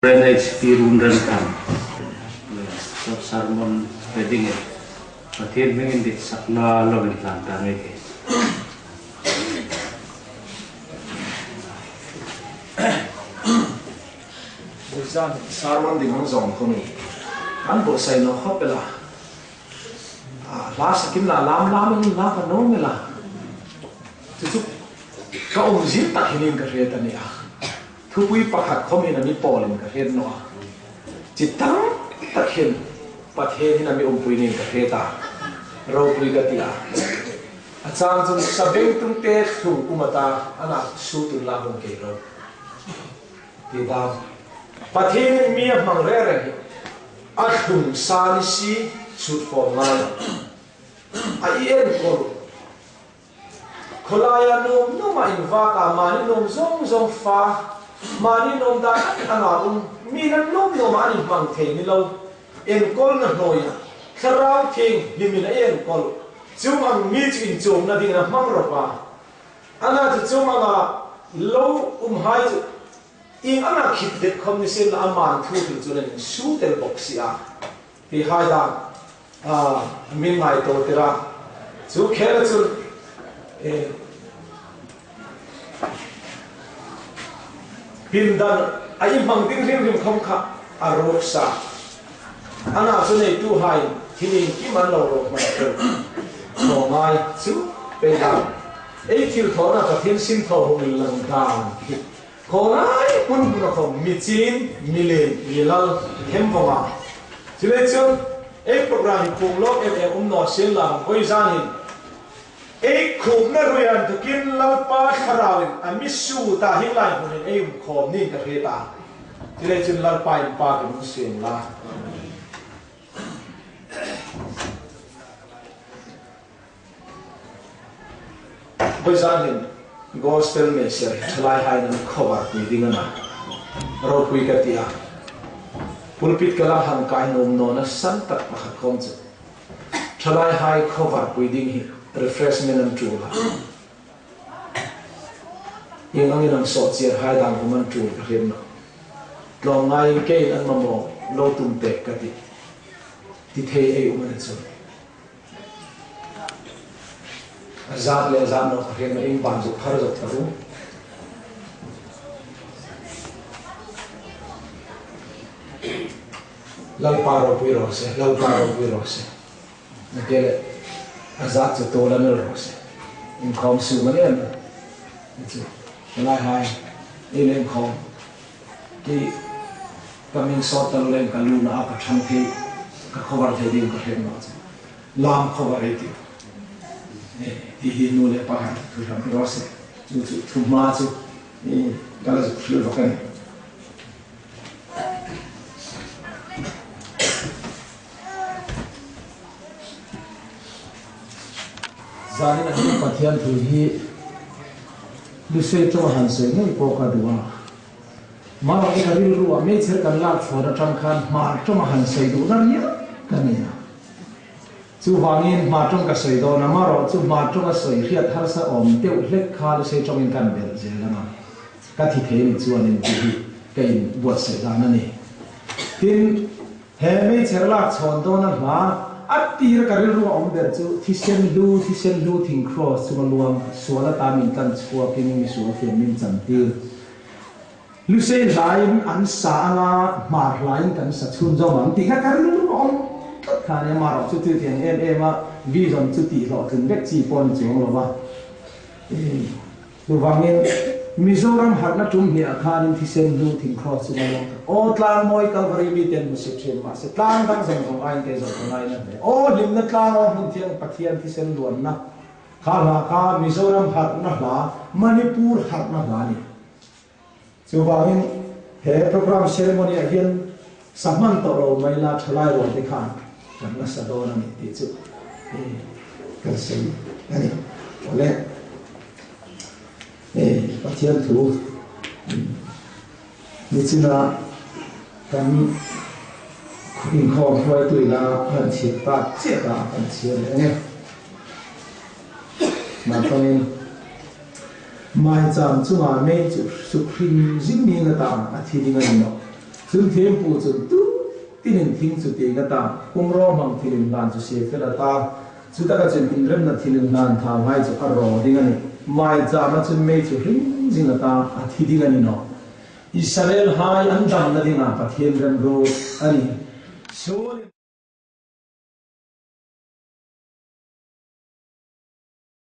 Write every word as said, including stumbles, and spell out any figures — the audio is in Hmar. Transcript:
Reverend H P Runrenkhan, short sermon pe dingin Pathien hmingin ditsakna lo intlan ta ngei ei. Sermon ding hang zawng khawmin an buotsai naw khawp el a. A, hla sakin la lam lam in la ka nuom el a. Chu chu ka umzie tak hi niin ka hriet a nih a. Thupui pakhat khawmin a mi pawlin ka hriet naw a. Chi tam tak hin Pathien hin a mi umpui niin ka hriet a. Ropui ka ti a. A chang chun sabengtung te thlung um a ta, a na su tun la hung kei ro. Ti dam. Pathienin mi a hmang reng reng hi a thlung sa ni si, sut fawm ngai. A i enkawl. Khawlaia nuom nuoma invak a, mani nuom zawng zawng fa, mani nuom dan a nga um, mi nan nuom nuoma an hmang thei ni lo. Enkawlna hnuoia Thlarau Thienghlimin a enkawl. Chuong ang mi chu inchuongna dingin a hmang ro a. A na chu chuong anga lo umhai chu ieng anga khit det khawm ni sien la, a man thu hril chu an insut el bawk si a. Ti hai dan, a, min ngaituo tir a. Chu khela chun, eh, pindan a i hmang ding hrim hrim khawm kha a ruok sa. A na chu neituhai thil iengkim an lo ruok hman ṭeu. Thaw ngai chu pei dan. Ei thilthawna Pathien sin thaw hung inlang dan hi. Khawlai hmun hmuna khawm mi chin, mi lien, mi lal, hem vawng a. Chuleiin chun, ei program hi phung lawk em em um naw sien la, vawi zanin ei khupna ruoi inthawkin Lalpa Thlarauin a mi sut a, hi lai hmunin ei um khawm niin ka hriet a. Chuleiin chun Lalpa inpakin um sien la. Vawi zan hin gospel message thalaihai nan cover pui ding a na. Ropui ka ti a. Pulpit ka la hang kai nuom nawna san tak pakhat khawm chu thalaihai cover pui ding hi refreshment an ṭul a. Ieng angin an sawt chiar hai dan khawm an ṭul ka hriet naw. Tlawmngai keiin an mamaw lo tum pek ka ti. Ti thei ei um a ni chu. A zat le a zat naw ka hriet naw, ieng ban zuk phar zuk ta u. Lalpa ropui raw se, Lalpa ropui raw se. Nang ke le, a zat chu tu la mil raw se. Inkhawm su ma ni an. Chu, lai hai, ei le inkhawm. Kei ka min sawt ta lo leh ka luna a ka ṭhang thei, ka cover thei ding ka hriet naw chu. Lam cover ei tiu. Eh, ti hi nu le pa hai thu hram raw se. Chu chu thu hma chu. Eh, ka la zuk hril rawk a nih. Zanin a hin Pathian thu hi Lusei ṭawnga han sawi ngei pawh ka duh a. Mara ka rilru a, meichher kan lak chhuahna ṭang khan Hmar ṭawnga han sawi duhna riau ka nei a. Chuvangin Hmar ṭawng ka sawi dawn a, mara chu Hmar ṭawnga sawi hriat harsa awm deuh hlek kha Lusei ṭawngin kan belh zel ang a. Ka thi thei ni chuan in ti hi ka inbuatsaih dan a ni. Tin, he meichher lak chhuah dawna hla, a tir ka rilru a awm ber chu, thisen hlu, thisen hlu thing cross chunga luang, sual atan min tlan chhuakin misual fian min chantir. Lusei hlain an sa anga, Hmar hlain kan sa chhun zawm ang tih kha ka rilru a awm tlat kha a nia, mara chu chu tiang em em a, vision chu tih hlawhtlin vek chi pawh a ni chuang lo va. Chuvangin Mizoram harhna tum hnih a khanin thisen hlu thing cross chu a luang ta. Aw tlang mawi Calvary miten hmu sip ṭhin, mahse tlang dang zawng zawng aiin kei zawng zawng aiin a hme. Aw hlimna tlang aw hmun thiang Pathian thisen luanna. Kha hla kha Mizoram harhna hla, Manipur harhna hla a ni. Chuvangin he program ceremony-ah hian sa hman tawh lo mai la, ṭhalai rual te khan kan la sa dawn a ni tih chu, eh, kan sawi a ni. Awle, eh, Pathian thu, mm, nichina kan inkhawm hruaitu ila han chhiar tak chiah a kan chhiar leh ang e. Naupangin, maicham chunga mei chu suk hrim zing ning a ta, a thi ding a ni nawh. Chun thiempu chun tu tinin thing chu tieng a ta, pumrawhmang thilinhlan chu sie fel a ta. Chutaka chun inremna thilinhlan thaunghai chu a raw ding a nih. Maichama chun mei chu hring zing a ta, a thi ding a ni nawh. Israelhai an damna dinga Pathien remruot a nih. Suol